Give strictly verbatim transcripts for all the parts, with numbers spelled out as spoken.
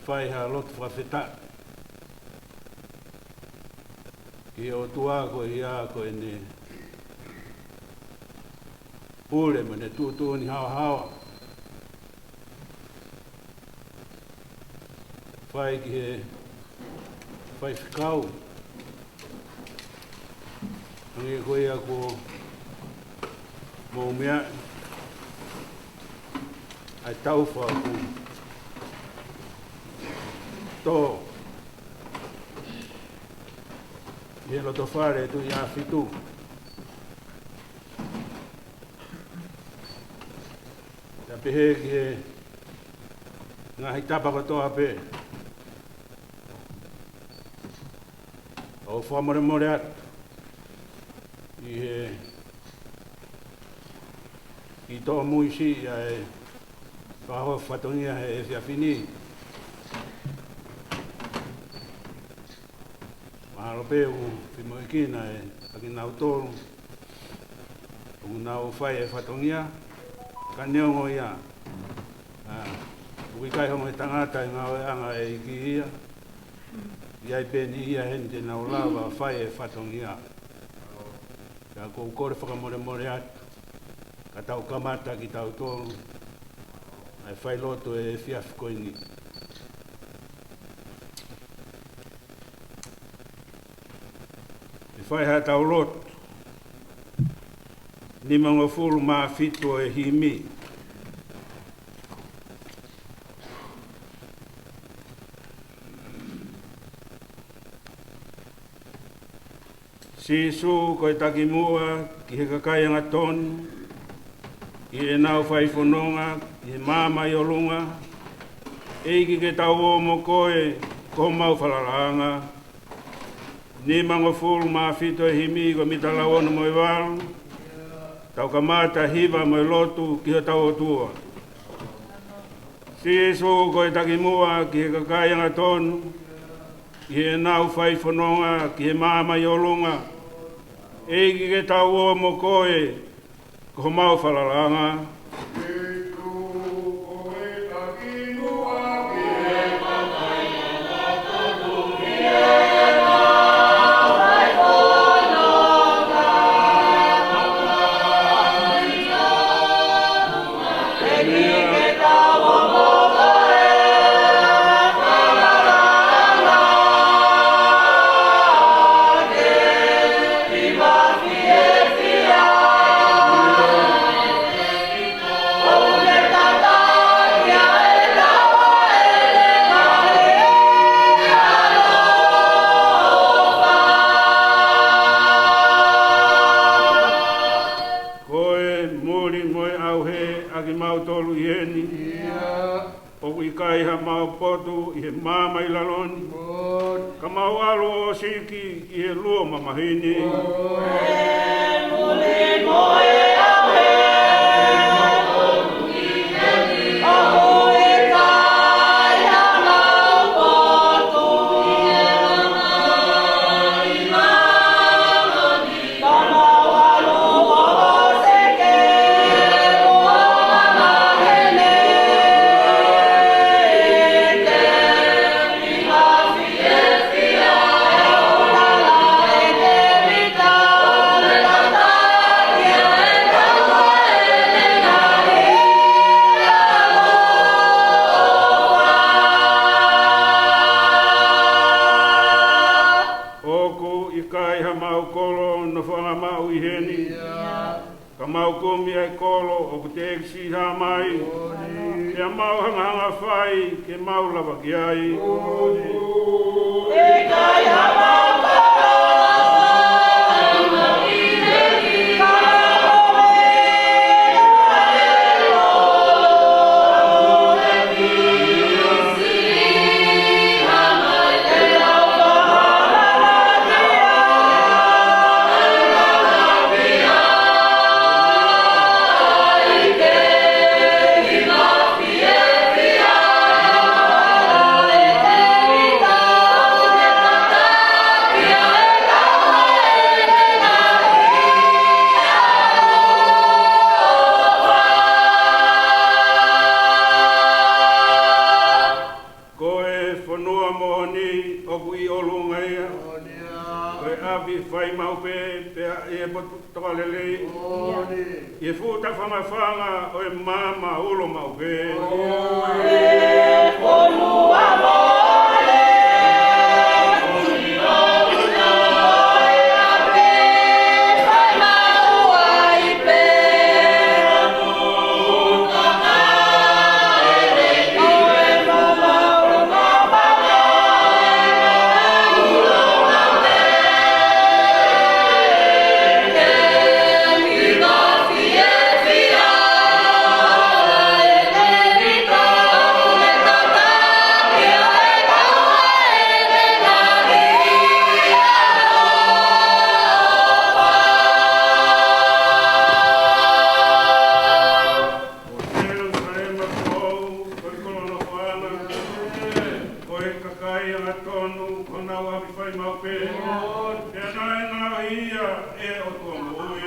fai ha lotu fakafetaʻi ki he ʻOtua ko ia ko ʻene pule mo ʻene tuʻutuʻuni haohaoa. Fai ki he faifekau, hangē ko ia kuo mou meaʻi, ʻa e taufa kuo tō ʻi he loto fale Tuʻiʻāfitu. Pea pehē ki he ngaahi tapa kotoa pē, ʻoku ou fakamolemole atu ʻi he, ʻi he tōmui siʻi ʻa e fakahoko fatongia he efiafi ni. Mahalo pē ʻoku fiemaʻu ke nau ʻa kinautolu ʻoku nau fai e fatongia, ka neongo ia, ʻa, ʻoku ʻikai hanga ʻe he tangata ʻi he ngāueʻanga ʻa e ʻEiki ia, ʻi ai pē niʻihi ia heni te nau lava fai e fatongia. Ka ʻoku ou kole fakamolemole atu, ka tau kamata kitautolu ʻa e failotu he efiafi ko eni. ʻE fai haʻatau lotu, nimangofulu mā fitu ʻo e himi. Sīsū ko e takimuʻa ki he kakai angatonu, ʻi heʻenau fai fononga ʻi he maama ʻi ʻolunga, ʻEiki ke tau ō mo koe, ko homau falalaʻanga. Nimangofulu mā fitu ʻo e himi, ko e mita lau ono mo e valu. Tau kamata hiva mo e lotu ki hotau ʻOtua. Sīsū ko e takimuʻa ki he kakai angatonu, ʻi heʻenau fai fononga ki he maama ʻi ʻolunga, ʻEiki ke tau ō mo koe, ko homau falalaʻanga. Ko e muli mo e ʻauhē ʻa kimautolu ʻi heni. ʻOku ʻikai haʻamau potu ʻi he maama ʻi lalo ni. Ka mau ʻalu ʻo ʻosiki ʻi he luo mamahi ni. ʻOku ʻikai haʻamau kolo nofoʻanga maʻu ʻi heni. Ka mau kumi ʻa e kolo ʻoku teʻeki siʻi hā mai. Pea mau hangahanga fai ke mau lava ki ai. Ko e fonua moʻoni ʻoku ʻi ʻolunga ia. Ko e ʻapi fai maʻu pē, pea ʻi he potu tokalelei. ʻI he fuʻu tafangafanga ʻo e maama ulo maʻu pē. Ko Selusalema foʻou, ko e kolo nofo ʻana, ko e kakai angatonu, ko honau ʻapi fai maʻu pē. Pea naʻe ngaohi ia ʻe he ʻOtua moʻui.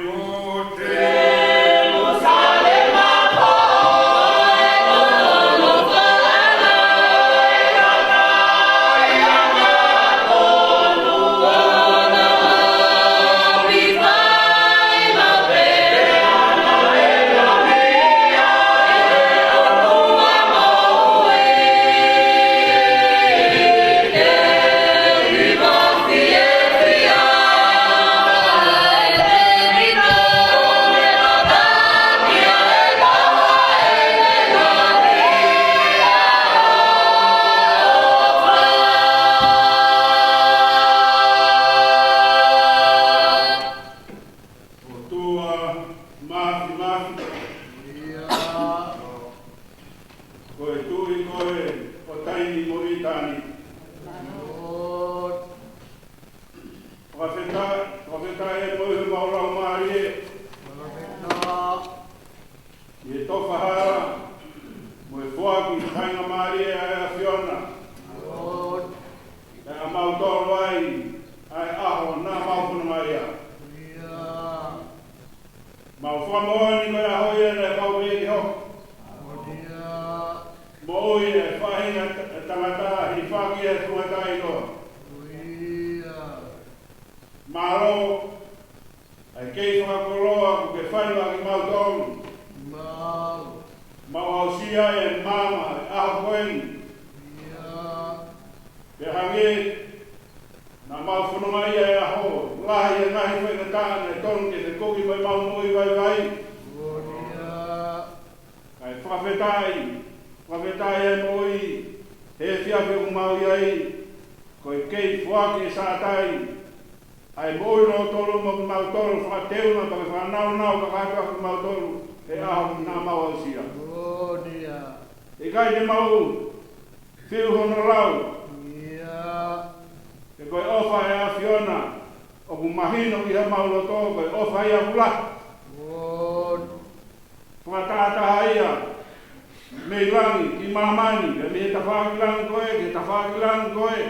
ʻOtua Māfimafi. Ko e Tuʻi koe ʻo taimi mo ʻitāniti. Fakafetaʻi, fakafetaʻi ʻEiki ʻi homau laumālie. ʻI he tofa hala, mo e foaki faingamālie ʻa e ʻAfiona. Pea mau tolo ai ʻa e ʻaho naʻa mau fononga ai. Mau fakamoʻoni ko e ʻaho ia naʻe pau pē ke hoko. Moʻui ʻa e faʻahinga tangata, hilifaki ʻe he tangata ʻi loa. Mālō ʻa e kei fakakoloa kuo ke fai maʻa kimautolu. Mau aʻusia e maama ʻo e ʻaho ko eni. Pea hangē naʻa mau fononga ai he ʻaho lahi ʻa e ngaahi faingataʻa naʻe tonu ke fekumi mai ʻemau moʻui vaivai. Kae fakafetaʻi, fakafetaʻi ʻEiki moʻui, he efiafi ʻoku mau ʻi ai, ko e kei foaki ʻe Sātai ʻa e moʻui lōtolu maʻa kimautolu, fakateuna pea ke fakanāunau kakato ʻa kimautolu he ʻaho naʻa mau aʻusia. ʻIkai te mau fiu hono lau. He ko e ʻofa ʻa e ʻAfiona ʻoku mahino ʻi homau loto, ko e ʻofa ia ʻoku lahi. Fakatahataha ia mei langi ki māmani, pea mei he tafaʻaki langi ko ē ki he tafaʻaki langi ko ē.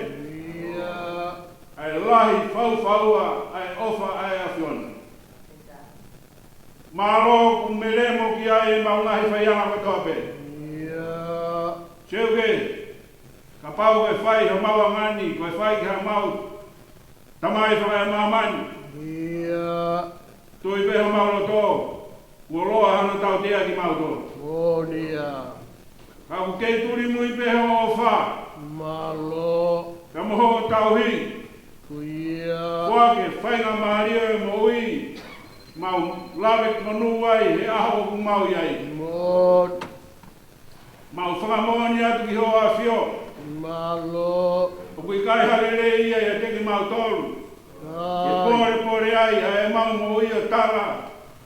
ʻA e lahi faufaua ʻa e ʻofa ʻa e ʻAfiona. Mālō ʻoku melemo ki ai ʻemau ngaahi faiʻanga kotoa pē. Seuke, kapau ko e fai homau anga ni ko e fai ki haʻamau tamai fakaemāmani, tui pē homau loto kuo loa hano tautea kimautolu. Ka ʻoku kei tulimui pē hoʻo ʻofa. Ka mo hoʻo tauhi. Foaki e faingamālie ʻo e moʻui, mau lave monū ai he ʻaho ʻoku mau ʻi ai. Mau fakamoʻoni atu ki hoʻo ʻAfio. ʻOku ʻikai ha lelei ia ʻiate kimautolu ke polepole ai ʻa ʻemau moʻui ʻo tala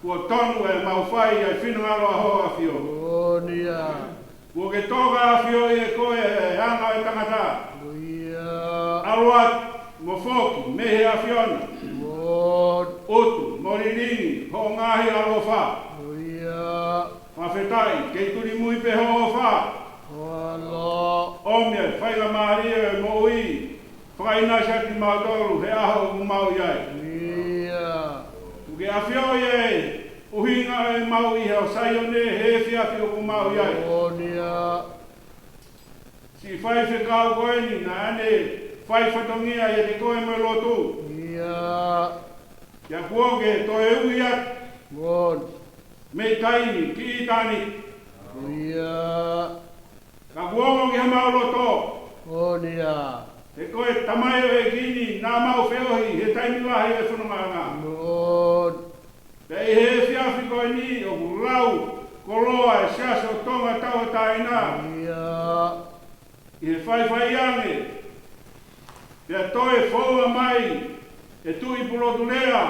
kuo tonu ʻemau fai ʻa e finangalo ʻa hoʻo ʻAfio. Kuo ke toka ʻafioʻi ʻe koe ʻa e anga ʻo e tangata. ʻAlu atu mo foki mei he ʻAfiona. ʻUtu mo lilingi hoʻo ngaahi ʻaloʻofa. Fakafetaʻi, kei tulimui pē hoʻo ʻofa. ʻOmi e faingamālie ʻo e moʻui, fakaʻinasi ʻaki kimautolu he ʻaho ʻoku mau ʻi ai. Kuo ke ʻafioʻi e ʻuhinga ʻemau ʻi he ʻo Saione he efiafi ʻoku mau ʻi ai. Siʻi faifekau ko eni naʻa ne fai fatongia ʻiate koe mo e lotu. ʻIo. Pea kuo ke toe ui atu. Moʻoni. Mei taimi ki ʻitāniti. ʻIo. Ka kuo ongo ki homau loto. Moʻoni ia. He ko e tamaioʻeiki ni naʻa mau feohi he taimi lahi ʻo e fonongaʻanga. Moʻoni. Pea ʻi he efiafi ko eni ʻoku lau koloa e Siasi ʻo Tonga Tauʻatāina. ʻIo. ʻI he faifai ange, pea toe foua mai ʻe Tuʻi Pulotu Lea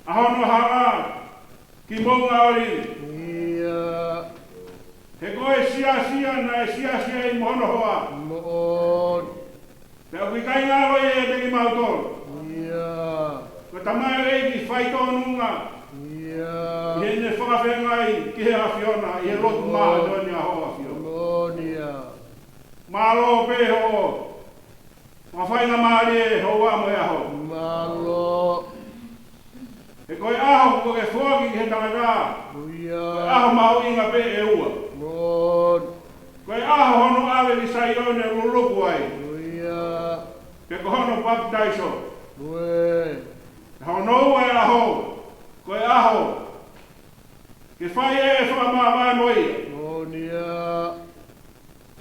ʻa hono hala ki Moʻungaʻolive. ʻIo. He ko e siasi ia naʻe siasi ai mo hono hoa. Moʻoni. Pea ʻoku ʻikai ngalo ia ʻiate kimautolu. ʻIo. Ko e tamaioʻeiki faitōnunga. ʻIo. ʻI heʻene fakafeangai ki he ʻAfiona, ʻi he lotu māʻoniʻoni ʻa hoʻo ʻAfio. Moʻoni ia. Mālō pē hoʻo fakafaingamālie houa mo e ʻaho. Mālō. He ko e ʻaho kuo ke foaki ki he tangata. ʻIo. Ko e ʻaho mahuʻinga pē ʻe ua. Moʻoni. Ko e ʻaho hono ʻave ki Saione ʻo luluku ai. ʻIo. Pea ko hono papitaiso. ʻIo. Hono ua e ʻaho, ko e ʻaho ke fai e fakamāvae mo ia. Moʻoni ia.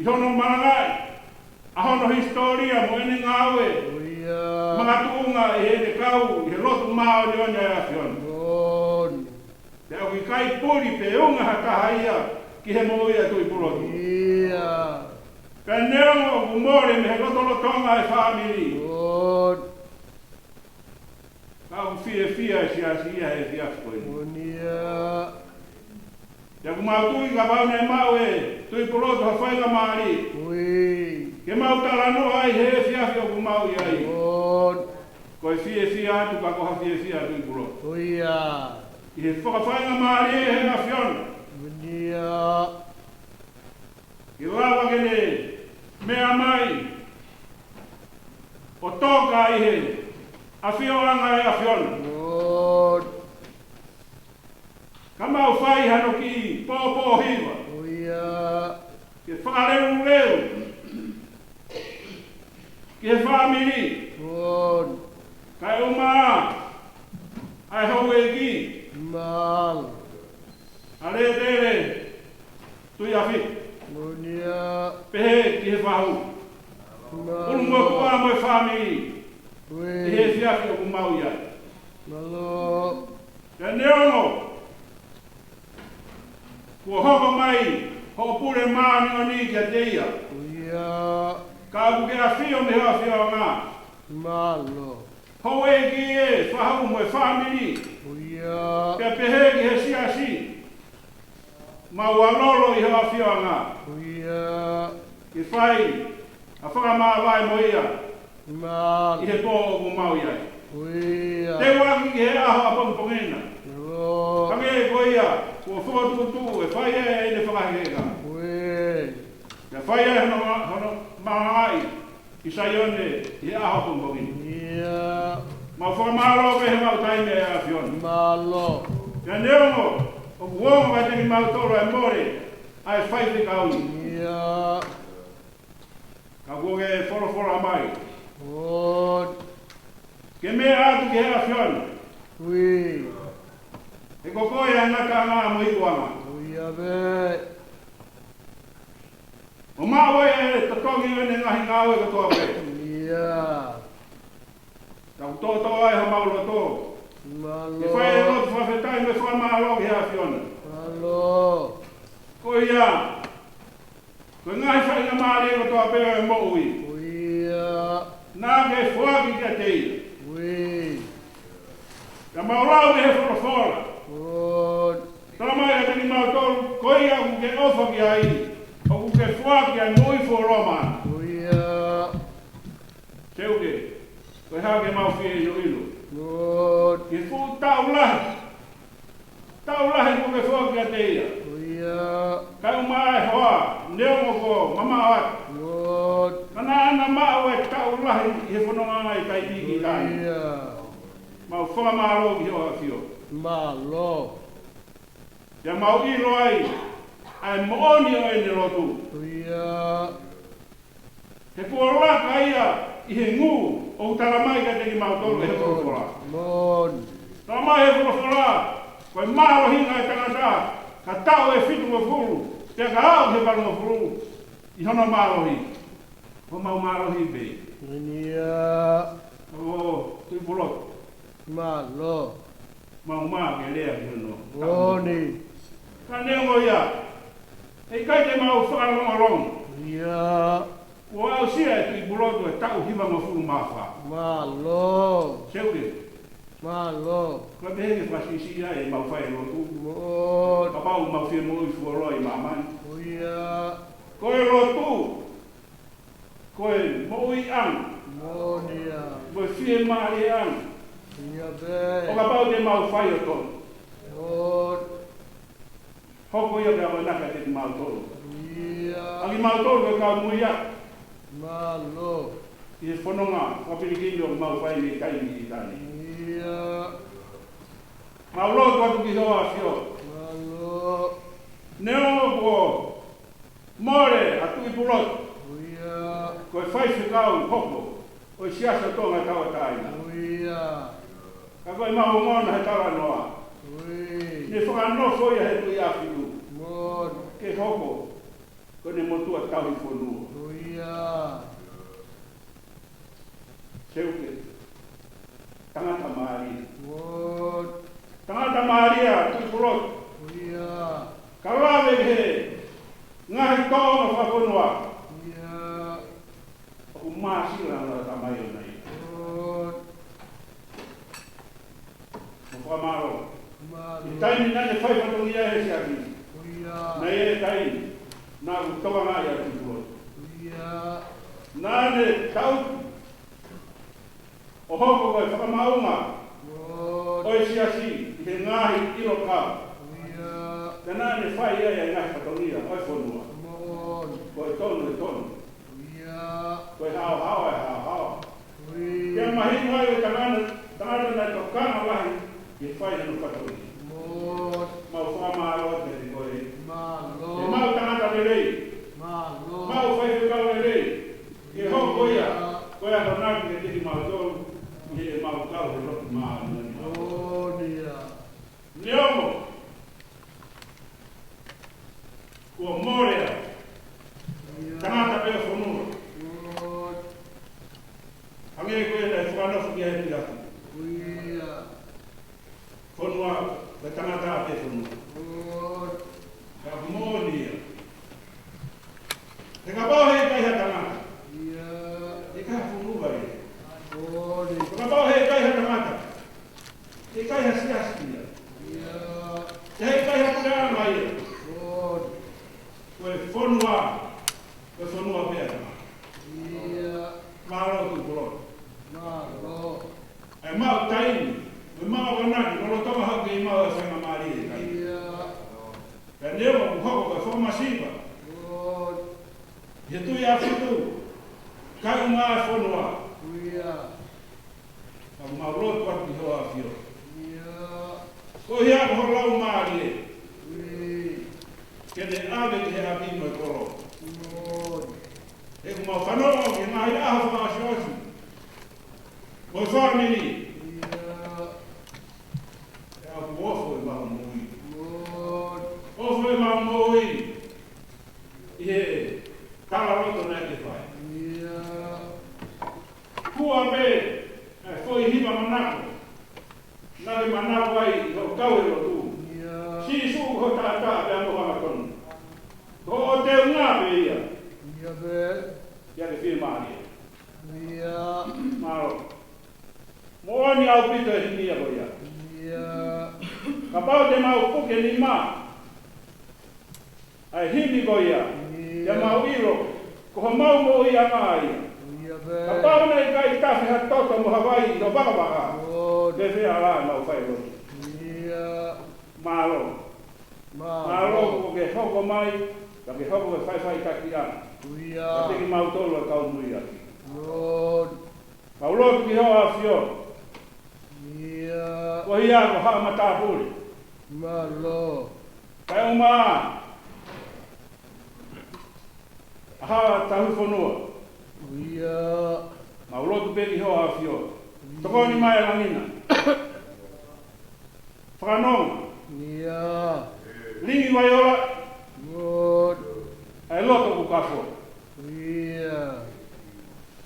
ʻI hono malangaʻi ʻa hono hisitōlia mo ʻene ngāue. ʻIo. Makatuʻunga ʻi heʻene kau ʻi he lotu māʻoniʻoni ʻa e ʻAfiona. Moʻoni. Pea ʻoku ʻikai puli pe unga ha taha ia ki he moʻui ʻa Tuʻi Pulotu. ʻIo. Pea neongo ʻoku mole mei he lotolotonga e fāmili. Moʻoni. Ka ʻoku fiefia e siasi ia he efiafi ko eni. Moʻoni ia. Pea ʻoku mau tui kapau naʻe maʻu ʻe Tuʻi Pulotu ha faingamālie. ʻIo. Ke mau talanoa ai he efiafi ʻoku mau ʻi ai. Moʻoni. Ko e fiefia atu ka ko ha fiefia Tuʻi Pulotu. ʻIo ia. ʻI he fakafaingamālie he ʻAfiona. Moʻoni ia. Ke lava ke ne meʻa mai ʻo toka ʻi he ʻafioʻanga ʻo e ʻAfiona. Moʻoni. Ka mau fai hano kiʻi pōpō hiva. ʻIo ia. Ke fakalelulelu ki he fāmili. Moʻoni. Kae ʻumaʻā ʻa e houʻeiki. Mālō. ʻA Lētele Tuʻiafi. Moʻoni ia. Pehē ki he fahu. Mālō. ʻUlumotuʻa mo e fāmili. ʻIo. ʻI he efiafi ʻoku mau ʻi ai. Mālō. Pea neongo kuo hoko mai hoʻo pule māʻoniʻoni kiate ia. ʻIo ia. Ka ʻoku ke ʻafio mei hoʻo ʻafioʻanga. Mālō. Houʻeiki ē, fahu mo e fāmili. ʻIo ia. Pea pehē ki he siasi. Mau ʻalolo ʻi hoʻo ʻafioʻanga. ʻIo ia. Ke fai ha fakamāvae mo ia. Mālō. ʻI he pō ʻoku mau ʻi ai. ʻIo ia. Teuaki ki he ʻaho ʻapongipongi na. Mālō. Hangē ko ia kuo fokotuʻutuʻu ʻe fai ʻe ʻene fakaheka. ʻIo ia. Pea fai ai hono, hono malangaʻi ʻi Saione ʻi he ʻaho ʻapongipongi na. ʻIo ia. Mau fakamālō pē he mau taimi ʻe ʻAfiona. Mālō. Pea neongo ʻoku ongo kiate kimautolu ʻa e mole ʻa e faifekau ni. ʻIo ia. Ka kuo ke folofola mai. ʻIo. Ke meʻa atu ki he ʻAfiona. ʻIo ia. He ko koe ʻa e ngataʻanga mo e ikuʻanga. ʻIo ia pē. ʻO maʻu ai e totongi ʻo ʻene ngaahi ngāue kotoa pē. ʻIo ia. Tau toʻotoʻo ai homau loto. Mālō. Ke fai e lotu fakafetaʻi mo e fakamālō ki he ʻAfiona. Mālō. Ko ia, ko e ngaahi faingamālie kotoa pē ʻo e moʻui. ʻIo ia. Naʻa ke foaki kiate ia. ʻIo ia. Ka mau lau ʻi he folofola. ʻIo. Tala mai kiate kimautolu, ko ia ʻoku ke ʻofa ki ai, ʻoku ke foaki ai moʻui fuoloa maʻana. ʻIo ia. Seuke, ko e hā ke mau fie ʻiloʻilo? ʻIo. Ki he fuʻu taʻu lahi, taʻu lahi kuo ke foaki kiate ia. ʻIo ia. Kae ʻumaʻā e hoa, neongo kuo mamaʻo atu. ʻIo. Ka naʻa na maʻu e taʻu lahi ʻi he fononga ʻi Taipī ki Tahi. ʻIo ia. Mau fakamālō ki hoʻo ʻAfio. Mālō. Pea mau ʻilo ai, ʻa e moʻoni ʻo ʻene lotu. ʻIo. He kuo laka ia ʻi he ngū ʻoku tala mai kiate kimautolu ʻe he folofola. Moʻoni. Tala mai ʻe he folofola, ko e mālohinga ʻo e tangata, ka taʻu ʻe fitungofulu, pea ka aʻu ki he valungofulu ʻi hono mālohi. Ko homau mālohi pē. ʻIo. ʻO, Tuʻipulotu. Mālō. Mau mā ke lea ki hono. Moʻoni. Ka neongo ia, ʻe ʻikai te mau fakalongolongo. ʻIo. Kuo aʻusia ʻe Tuʻipulotu e taʻu hivangofulu mā fā. Mālō. Seuke. Mālō. Ka pehē ke fakasiʻisiʻi ai ʻemau fai e lotu. Moʻoni. Kapau ʻoku mau fie moʻui fuoloa ʻi māmani. ʻIo. Ko e lotu, ko e moʻuiʻanga. Moʻoni ia. Ko e fiemālieʻanga. ʻIo pē. ʻO kapau te mau fai ʻo tonu. Moʻoni. Hoko ia pea manaka kiate kimautolu. ʻIo. ʻA kimautolu ko e kau muiaki. Mālō. ʻI he fononga fakapilikimi ʻoku mau fai mei taimi ki taimi. ʻIo. Mau lotu atu ki hoʻo ʻAfio. Mālō. Neongo kuo mole ʻa Tuʻipulotu. ʻIo. Ko e faifekau hoko ʻo e Siasi ʻo Tonga ʻi Tauʻatāina. ʻIo. Ka ko ʻemau ongona he talanoa, ʻio, ne fakanofo ia he Tuʻi ʻAfitu. Moʻoni. Ke hoko ko ʻene motuʻa tauhi fonua. ʻIo. Seuke. Tangata mālie. Moʻoni. Tangata mālie ʻa Tuʻipulotu. ʻIo. Ka lave ki he ngaahi tōʻonga fakafonua. ʻIo. ʻOku māsila ʻa e tamai ʻo nai. Moʻoni. Mo fakamālō. Mālō. ʻI he taimi naʻa ne fai fatongia he Siasi. ʻIo. Naʻe ʻi ai e taimi naʻa ku tokangaʻi ʻa Tuʻipulotu. ʻIo. Naʻa ne tauhi ʻo hoko ko e fakamaʻunga, moʻoni, ʻo e Siasi ʻi he ngaahi ʻilo kava. ʻIo. Pea naʻa ne fai ai ʻa e ngaahi fatongia ʻo e fonua. Moʻoni. Ko e tonu e tonu. ʻIo. Ko e haohaoa e haohaoa. ʻIo. Pea mahino ai ʻa e tangata, tangata naʻe tokanga lahi ke fai hono fatongia. Moʻoni. Mau fakamālō atu kiate koe. Mālō. ʻEmau tangata lelei. Mālō. ʻEmau faifekau lelei. Ke hoko ia ko e akonaki kiate kimautolu ʻi heʻemau kau he lotu māʻoniʻoni. Moʻoni ia. Neongo kuo mole ʻa e, ʻio, tangata pē ʻo e fonua. Moʻoni. Hangē ko ia naʻe fakanofo ki ai ʻa e Tuʻi ʻAfitu. ʻIo. Fonua, ko e tangata pē fonua. Moʻoni. Ka moʻoni ia. He kapau he ʻikai ha tangata, ʻio, ʻe ʻikai ha fonua ia. Moʻoni. He kapau he ʻikai ha tangata, ʻe ʻikai ha Siasi ia. ʻIo. He ʻikai ha puleʻanga ia. Moʻoni. Ko e fonua, ko e fonua pē ʻa e tangata. ʻIo. Mālō Tuʻipulotu. Mālō. ʻEmau taimi, ʻemau akonaki, lolotonga haʻu ke ʻi ai ʻemau faingamālie ʻi he taimi. ʻIo. Pea neongo kuo hoko ko e fakamasiva, ʻio, ʻi he Tuʻi ʻAfitu, kae ʻumaʻā e fonua. ʻIo. Ka mau lotu atu ki hoʻo ʻAfio. ʻIo. Ko ia ko ho Laumālie, ʻio, ke ne ʻave ki he ʻapi mo e kolo. ʻIo. He ʻoku mau fanongo ki he ngaahi ʻaho fakaʻosiʻosi mo e fāmili. ʻIo. ʻE ʻoku ofo ʻemau moʻui. Moʻoni. Ofo ʻemau moʻui ʻi he talaloto naʻa ke fai. ʻIo. Kuo pē ʻa e foʻi hiva manako naʻa ke manako ai ʻi hoʻo kau he lotu. ʻIo. Sīsū ko ho taʻataʻa pea mo ho angatonu. Ko hoʻo teunga pē ia. ʻIo pē. Pea ke fiemālie. ʻIo. Mālō. Moʻoni ʻaupito e himi ko ia. ʻIo. Kapau te mau puke nima ʻa e himi ko ia, ʻio, te mau ʻilo ko homau moʻuiʻanga ia. ʻIo pē. Kapau naʻe ʻikai tafe ha toto mo ha vai ʻi ho vakavaka, ʻio, pea fēfē ʻa e mau fai lotu. ʻIo. Mālō. Mālō. Mālō kuo ke hoko mai, ka ke hoko ko e faʻifaʻitakiʻanga, ʻio, kiate kimautolu ʻa e kau muiaki. ʻIo. Mau lotu ki hoʻo ʻAfio. ʻIo. Ko ia ko Haʻa Matāpule. Mālō. Kae ʻumaʻā ʻAha Tauhi Fonua. ʻIo. Mau lotu pē ki Hoʻo ʻAfio. Tokoni mai ʻa Langina. Fakanonga. ʻIo. Lingi Vaiola. ʻIo. ʻA e loto ʻoku kafo. ʻIo.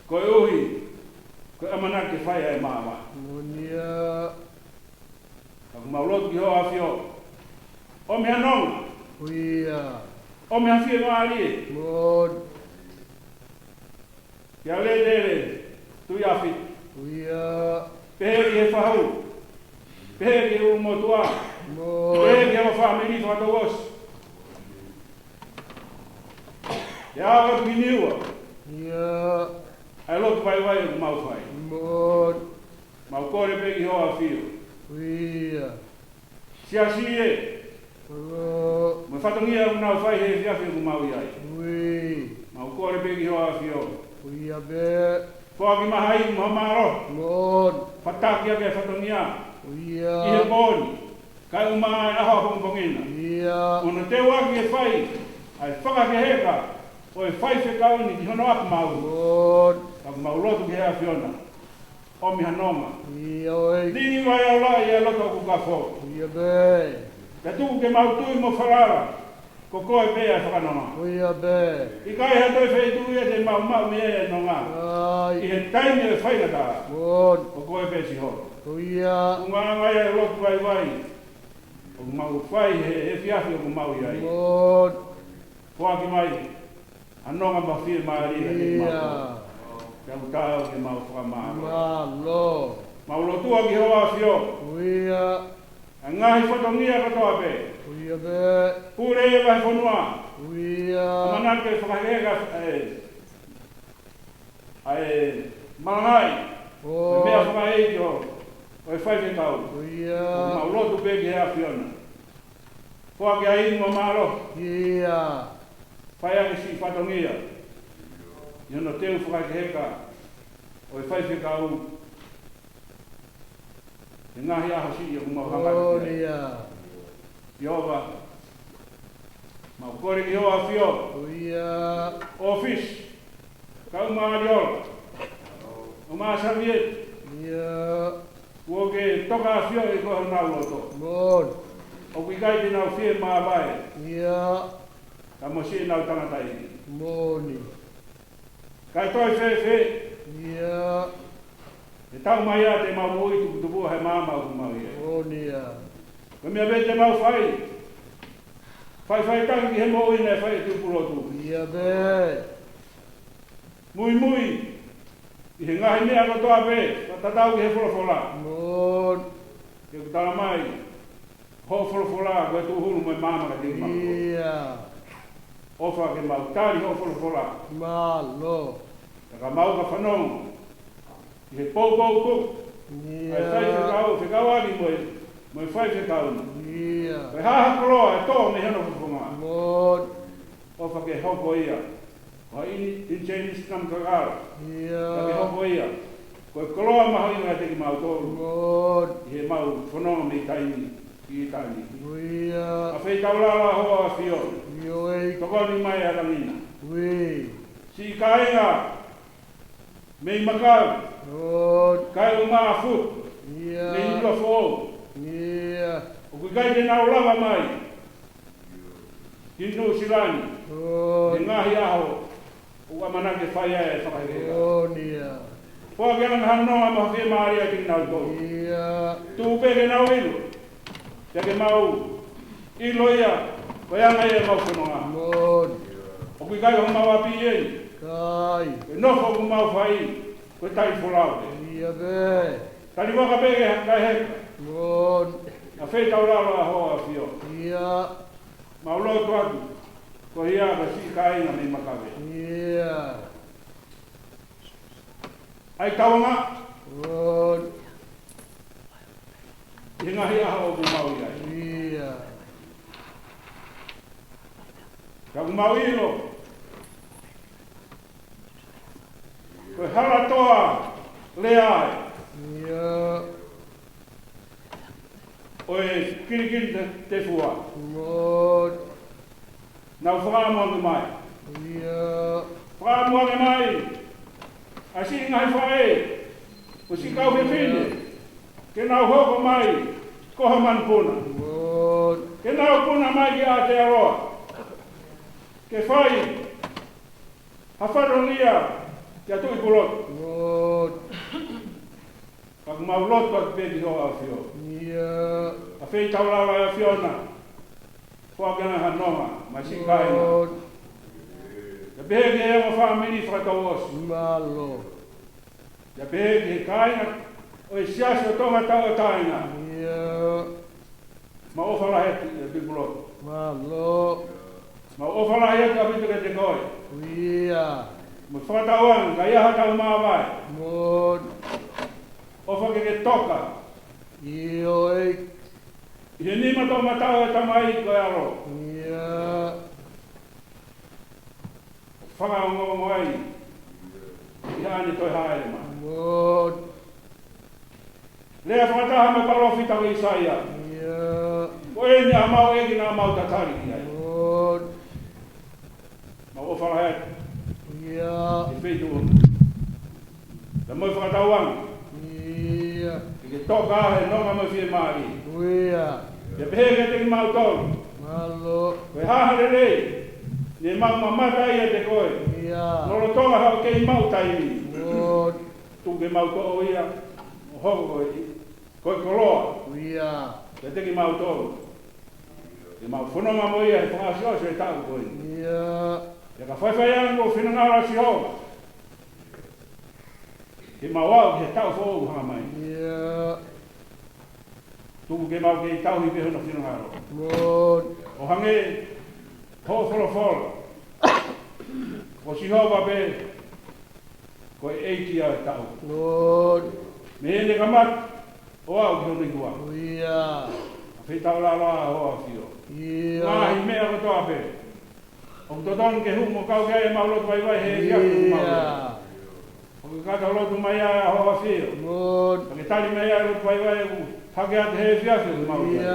Koeʻuhi ko e ʻamanaki ke fai ʻa e maama. ʻIo. Ka ʻoku mau lotu ki Hoʻo ʻAfio. ʻOmi ha nonga. ʻIo. ʻOmi ha fiemālie. ʻIo. Kia Lētele Tuʻiʻāfito. ʻIo. Pehē ki he fahu. Pehē ki he ʻulumotuʻa. ʻIo. Pehē ki he fāmili fakatouʻosi. Ke ʻave ki Niua. ʻIo. ʻA e lotu vaivai ʻoku mau fai. ʻIo. Mau kole pē ki Hoʻo ʻAfio. ʻIo. Siasi ē. ʻIo. Mo e fatongia ʻoku nau fai he efiafi ʻoku mau ʻi ai. ʻIo. Mau kole pē ki Hoʻo ʻAfio. ʻIo pē. Foaki mai ha ivi mo ha mālohi. ʻIo. Fataki ʻaki e fatongia. ʻIo. ʻI he pō ni. Kae ʻumaʻā ʻa e ʻaho ʻapongipongi na. ʻIo. ʻO na teu ʻaki e fai ʻa e fakaheka ʻo e faifekau ni ki hono ʻapi maʻu. ʻIo. Ka ʻoku mau lotu ki he ʻAfiona. ʻOmi ha nonga. ʻIo ē. Lingi Vaiola ʻa e loto ʻoku kafo. ʻIo pē. Pea tuku ke mau tui mo falala, ko koe pē ʻa e fakanonga. ʻIo pē. ʻIkai ha toe feituʻu ia te mau maʻu mei ai e nonga. ʻAi. ʻI he taimi ʻo e faingataʻa. ʻIo. Ko koe pē Sihova. ʻIo. ʻUhinga ia ʻa e lotu vaivai ʻoku mau fai he efiafi ʻoku mau ʻi ai. ʻIo. Foaki mai ha nonga mo ha fiemālie kiate kimautolu. ʻIo. Pea ʻoku taau ke mau fakamālō. Mālō. Mau lotua ki Hoʻo ʻAfio. ʻIo. ʻA e ngaahi fatongia kotoa pē. ʻIo pē. Pule ʻa e vahefonua. ʻIo. ʻAmanaki ke fakaheka ʻa e, ʻa e malangaʻi ʻo e, ʻio, meʻa fakaʻeiki ʻo e faifekau. ʻIo. ʻOku mau lotu pē ki he ʻAfiona. Foaki ʻa e ivi mo e mālohi. ʻIo. Fai ʻaki siʻi fatongia ʻi hono teu fakaheka ʻo e faifekau he ngaahi ʻaho siʻi ʻoku mau hanga atu ki ai. ʻIo. Sihova, mau kole ki Hoʻo ʻAfio. ʻIo. ʻOfisi, kae ʻumaʻā ʻAliola, ʻumaʻā Savieta. ʻIo. Kuo ke toka ʻafioʻi ko honau loto. ʻIo. ʻOku ʻikai te nau fiemāvae. ʻIo. Ka mo siʻenau tangataʻeiki. ʻIo. Kae toe fēfē. ʻIo. ʻE tau mai ʻa te mau moʻui tuputupu he maama ʻoku mau ʻi ai. ʻIo. Ko e meʻa pē te mau fai. Faʻifaʻitaki ki he moʻui naʻe fai ʻe Tuʻipulotu. ʻIo pē. Muimui ʻi he ngaahi meʻa kotoa pē, fakatatau ki he folofola. ʻIo. He ʻoku tala mai, hoʻo folofola ko e tūhulu mo e maama kiate kimautolu. ʻIo. ʻOfa ke mau tali hoʻo folofola. Mālō. Ka mau ka fanongo ʻi he poupou ko ē. ʻIo. ʻA e faifekau, fekauʻaki mo e, mo e faifekau ni. ʻIo. Ko e hā ha koloa ʻe tō mei hono fofonga. ʻIo. ʻOfa ke hoko ia ko ha ʻiniseni namu kakala. ʻIo. Ka ke hoko ia ko e koloa mahuʻinga kiate kimautolu. ʻIo. ʻI heʻemau fononga mei taimi ki taimi. ʻIo. ʻAfio taulala Hoʻo ʻAfio. ʻIo ē. Tokoni mai ʻa Langina. ʻIo. Siʻi kāinga mei Makabe. ʻIo. Kae ʻumaʻā Futu. ʻIo. Mei Niuafoʻou. ʻIo. ʻOku ʻikai te nau lava mai ki Nuʻusila ni. ʻIo. He ngaahi ʻaho ʻoku ʻamanaki ke fai ai e fakaheka. ʻIo. Foaki ange ha nonga mo ha fiemālie kiate kinautolu. ʻIo. Tuku pē ke nau ʻilo, pea ke mau ʻilo ia ko e anga ia ʻemau fononga. ʻIo. ʻOku ʻikai ko homau ʻapi eni. ʻIkai. Ko e nofo ʻoku mau fai ko e tali folau. ʻIo pē. Tali vaka pē ke heka heka. ʻIo. ʻAfio taulala Hoʻo ʻAfio. ʻIo. Mau lotu atu ko ia ko e siʻi kāinga mei Makabe. ʻIo. ʻAi tauanga. ʻIo. ʻI he ngaahi ʻaho ʻoku mau ʻi ai. ʻIo. Ka ʻoku mau ʻilo ko e hala toa lea ē. ʻIo. ʻO e kilikili te, tefua. ʻIo. Nau fakaʻamu ange mai. ʻIo. Fakaʻamu ange mai ʻa siʻi ngaahi faʻē, ʻo siʻi kau fefine, ke nau hoko mai ko ha manupuna. Ke nau puna mai ki Aotearoa, ke fai ha fatongia kia Tuʻipulotu. Ka ʻoku mau lotu atu pē ki hoʻo ʻAfio. ʻA fei taulala ʻa e ʻAfiona, foaki ange ha nonga maʻa siʻi kāinga. Pea pehē ki he ongo fāmili fakatouʻosi. Pea pehē ki he kāinga ʻo e Siasi ʻo Tonga Tauʻatāina. Mau ʻofa lahi atu ʻa Tuʻipulotu. Mau ʻofa lahi atu ʻaupito kiate koe. Mo fakatauange ka ʻi ai ha tau māvae, ʻofa ke ke toka ʻi he nima toʻomataʻu ʻo e Tamai ko e ʻAlo. Fakaongoongo ai ʻi haʻane toe hāʻele mai. Lea fakataha mo e palōfita ko ʻĪsaia. Ko eni ʻa homau ʻEiki naʻa mau tatali ki ai. Mau ʻofa lahi atu ʻi he feituʻu ni. Pea mo e fakatauange ke ke toka he nonga mo e fiemālie. Pea pehē kiate kimautolu, ko e hā ha lelei ne mau mamata ai ʻiate koe lolotonga hoʻo kei maʻu taimi? Tuku ke mau toʻo ia ʻo hoko ko e, ko e koloa kiate kimautolu, ke mau fononga mo ia he fakaʻosiʻosi ʻo e taʻu ko eni. Pea ka faifai ange ko e finangalo ʻa Sihova, ke mau aʻu ki he taʻu foʻou ʻoku hanga mai. Tuku ke mau kei tauhi pē hono finangalo, ʻo hangē ko hoʻo folofola, ko Sihova pē ko e ʻEiki ʻo e taʻu, mei heʻene kamata ʻo aʻu ki hono iku ange. ʻA fei taulala ʻa hoʻo ʻAfio. Ngaahi meʻa kotoa pē ʻoku totonu ke hū mo kau ki ai ʻemau lotu vaivai he efiafi ʻoku mau ʻi ai. ʻOku ke kata lotu mai ʻa hoʻo ʻAfio, pea ke tali mai ʻa e lotu vaivai ʻoku hake atu he efiafi ʻoku mau ʻi ai.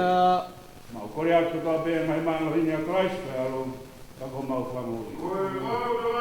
Mau kole atu kotoa pē ʻi he ngaahi mālohi ni ʻia Kalaisi ko e ʻAlo, ka ko homau Fakamoʻui.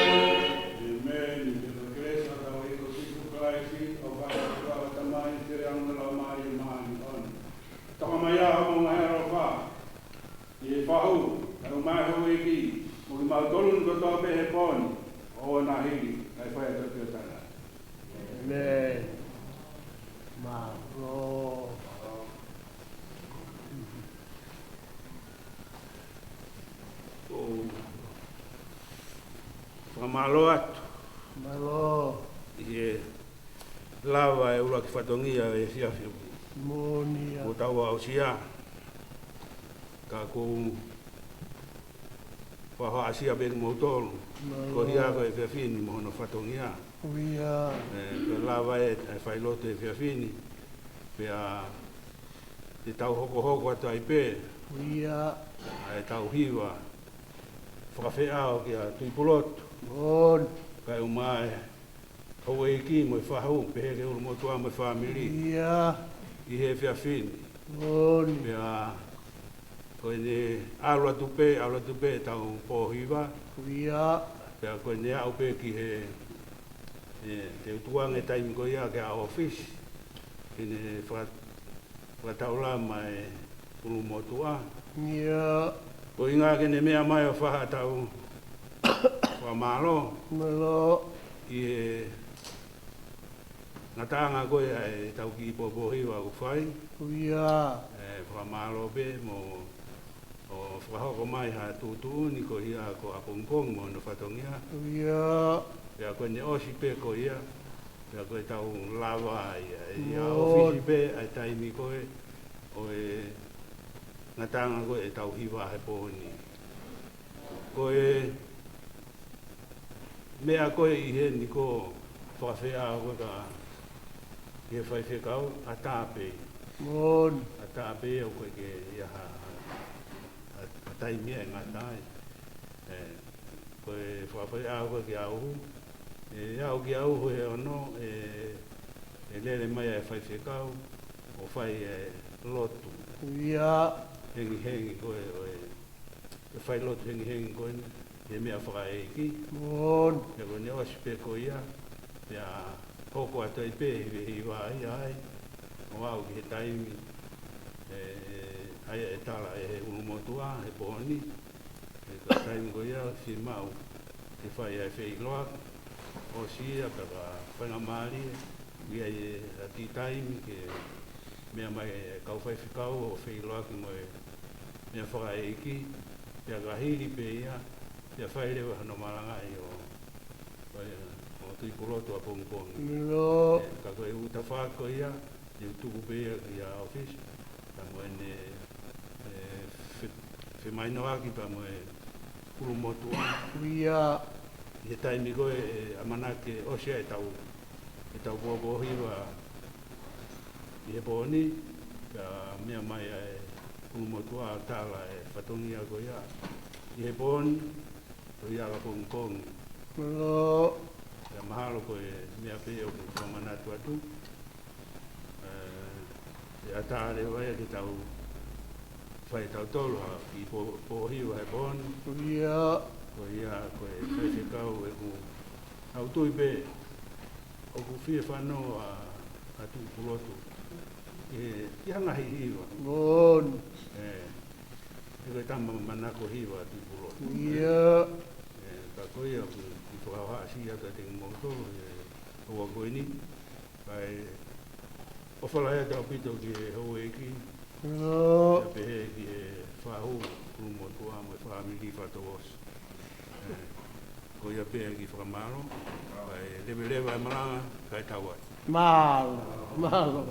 ʻĒmeni. Pea ko e kelesi ʻa hotau ʻEiki ko Sīsū Kalaisi, ʻofa ʻa e ʻOtua ko e Tamai, feohi ʻa e Laumālie Māʻoniʻoni, toka mai ʻa homau ngaahi ʻaloʻofa ʻi he fahu, kae ʻumaʻā houʻeiki, mo kimautolu ni kotoa pē he pō ni, ʻo ʻoua naʻa hili, kae fai ʻa e totio taʻengata. ʻĒmeni. Mālō. ʻOku fakamālō atu ʻi he lava e ʻuluaki fatongia ʻo e efiafi ʻoku tau aʻusia. Ka ʻoku ou fakahohaʻasia pē kimoutolu. Mālō. Ko ia ko e efiafi ni mo hono fatongia. Ko ia. ʻE, ko e lava e, e failotu he efiafi ni. Pea te tau hokohoko atu ai pē. Ko ia. ʻA e tau hiva fakafeʻao kia Tuʻipulotu. Moʻoni. Kae ʻumaʻā e houʻeiki mo e fahu, pehē ki he ʻulumotuʻa mo e fāmili. Ia. ʻI he efiafi ni. Moʻoni. Pea ko ʻene ʻalu atu pē, ʻalu atu pē tau pōhiva. Ia. Pea ko ʻene aʻu pē ki he, ʻe, te u tukuange taimi ko ia ki he ʻōfisi. Ke ne faka-, fakataulama e ʻulumotuʻa. Ia. Ko e ʻuhinga ke ne meʻa mai ʻo fai haʻatau fakamālō. Mālō. ʻI he ngataʻanga ko ē ʻa e tau kiʻi pōpōhiva ʻoku fai. Ia. ʻE, fakamālō pē mo ʻo fakahoko mai ha tuʻutuʻuni ko ia ko ʻApongipongi mo hono fatongia. Ia. Pea ko ʻene ʻosi pē ko ia, pea ko e tau lava ia, ʻi he ʻōfisi pē ʻa e taimi ko ē ʻo e ngataʻanga ko ē ʻetau hiva he pō ni. Ko e meʻa ko ē ʻi heni ko e fakafeʻao ko ē ka ʻi he faifekau, ʻatā pē. Moʻoni. ʻAtā pē ʻoku ʻikai ke ʻi ai ha, ha, ha taimi ia ʻe ngata ai. ʻE, ko e fakafeʻao ko ē ki ʻAuhu. ʻE, aʻu ki ʻAuhu he ono, ʻe, ʻe lele mai ʻa e faifekau ʻo fai e lotu. Ia. Hengihengi ko ē, ʻo e ʻe fai lotu hengihengi ko eni, he meʻa fakaʻeiki. Moʻoni. Pea ko ʻene ʻosi pē ko ia, pea hoko atu ai pē, hiva, hiva ai, ai, ʻo aʻu ki he taimi, ʻe, ʻe, ʻa ia ʻe tala ʻe he ʻulumotuʻa he pō ni, ʻe, ko e taimi ko ia, fiemaʻu ke fai ai e feʻiloaki, ʻosi ia, pea ka faingamālie, ʻi ai e, ʻa e tea taimi ke meʻa mai e kau faifekau ʻo feʻiloaki mo e meʻa fakaʻeiki, pea ka hili pē ia, pea fai leva hono malangaʻi ʻo, ʻo, ʻo Tuʻipulotu ʻApongipongi. Mālō. ʻE, ka ko e ʻū tafaʻaki ko ia, te u tuku pē ia ki he ʻōfisi, pea mo ʻene, ʻe, fe-, femahinoʻaki pea mo e ʻulumotuʻa. Ia. ʻI he taimi ko ē, ʻe ʻamanaki ʻosi ai ʻetau, ʻetau pōpōhiva ʻi he pō ni, pea meʻa mai ʻa e ʻulumotuʻa ʻo tala e fatongia ko ia ʻi he pō ni, ko ia ʻApongipongi. Mālō. Pea mahalo ko e meʻa pē ʻoku ou fakamanatu atu. ʻE, ʻe ʻatā leva ia ke tau fai ʻetautolu ha kiʻi pō-, pōhiva he pō ni. Ia. Ko ia, ko e faifekau ʻeku, ʻa u tui pē, ʻoku fie fanongo ʻa, ʻa Tuʻipulotu. ʻI he, ʻi he ngaahi hiva. Moʻoni. ʻE, ʻe ko e tama manako hiva ʻa Tuʻipulotu. Ia. ʻE, ka ko ia ʻoku, ʻoku fakahohaʻasi atu kiate kimoutolu, ʻi he houa ko eni. Kae ʻofa lahi atu ʻaupito ki he houʻeiki. Mālō. Pea pehē ki he fahu, ʻulumotuʻa mo e fāmili fakatouʻosi. ʻE, ko ia pē e kiʻi fakamālō. Kae leveleva e malanga, kae tau atu. Mālō, mālō.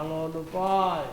Lonu pai.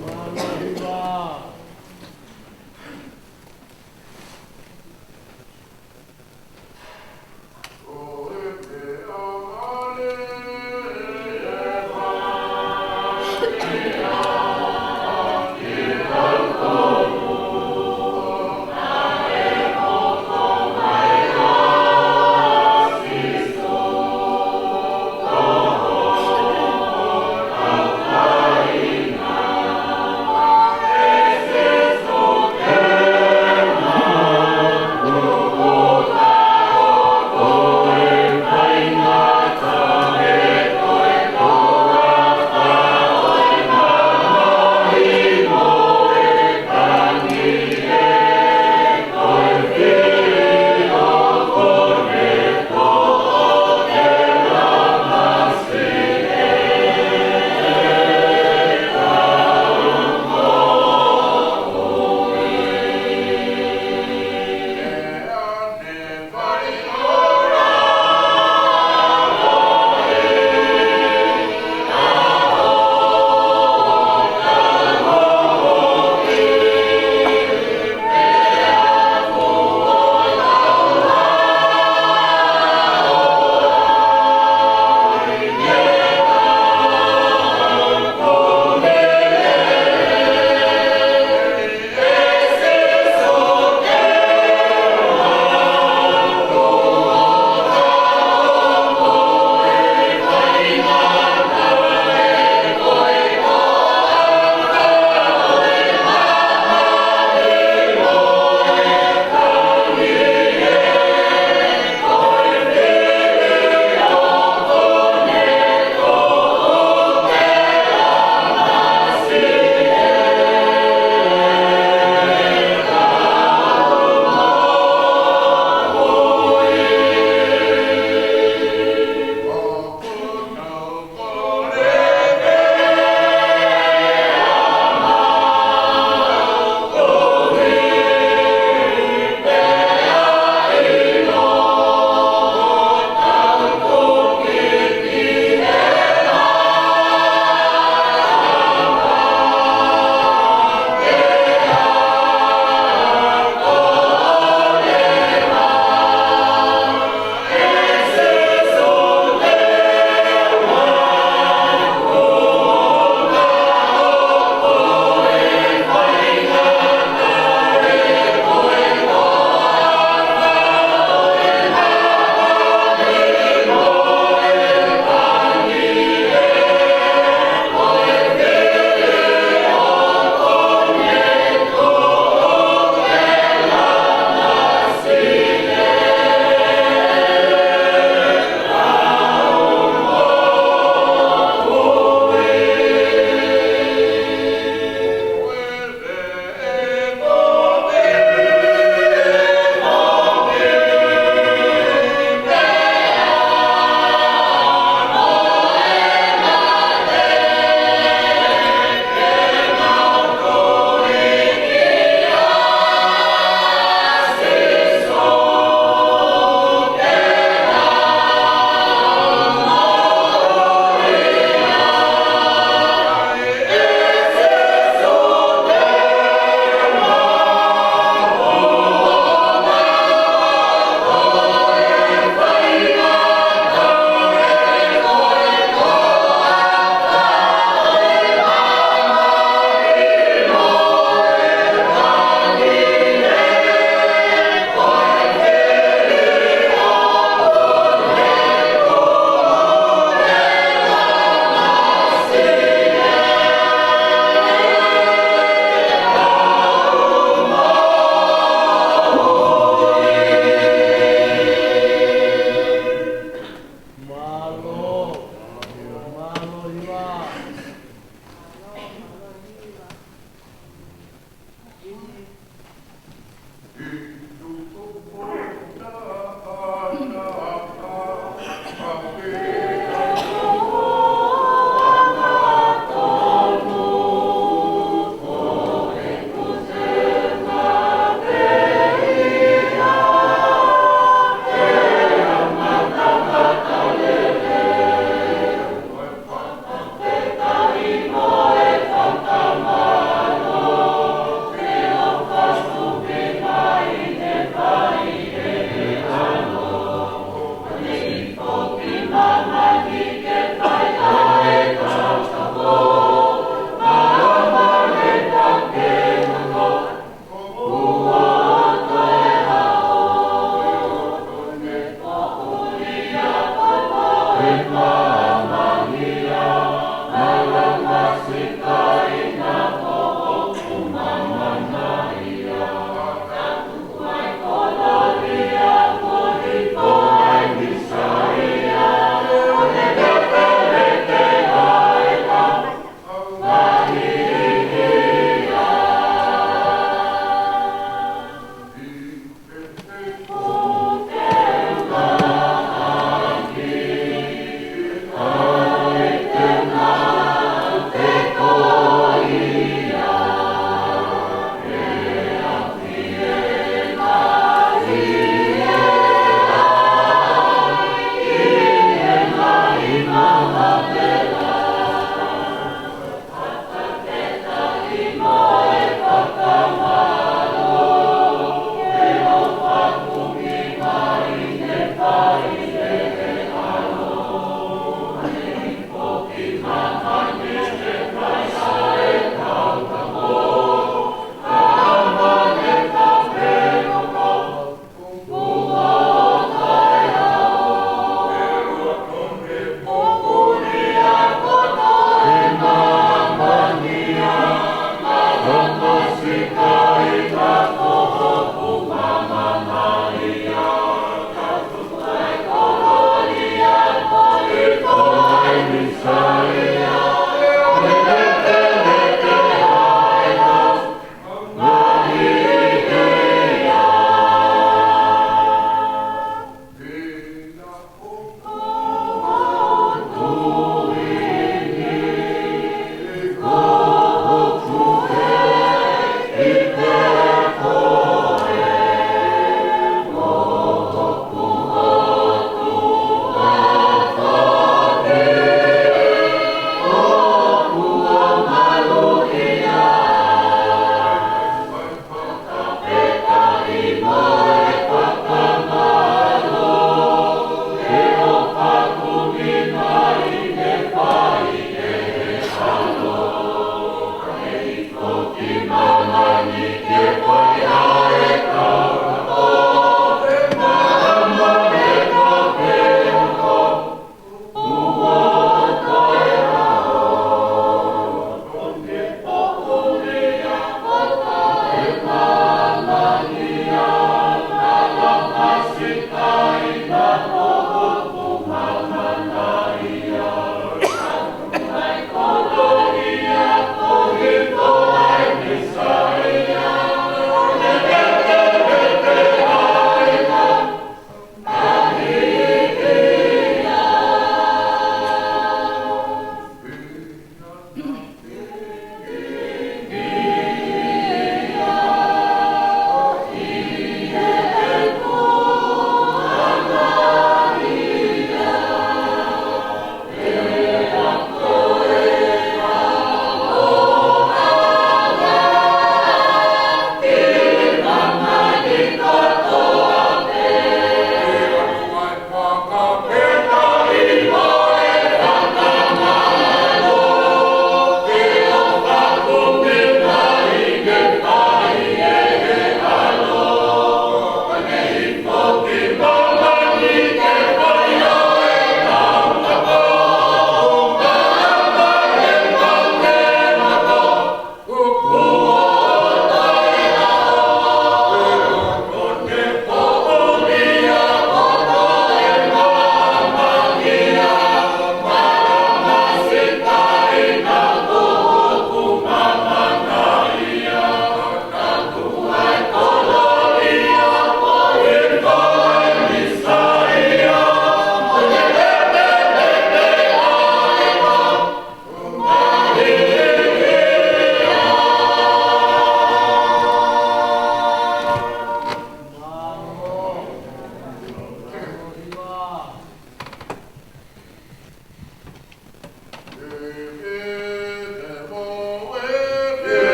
Mālohi vā.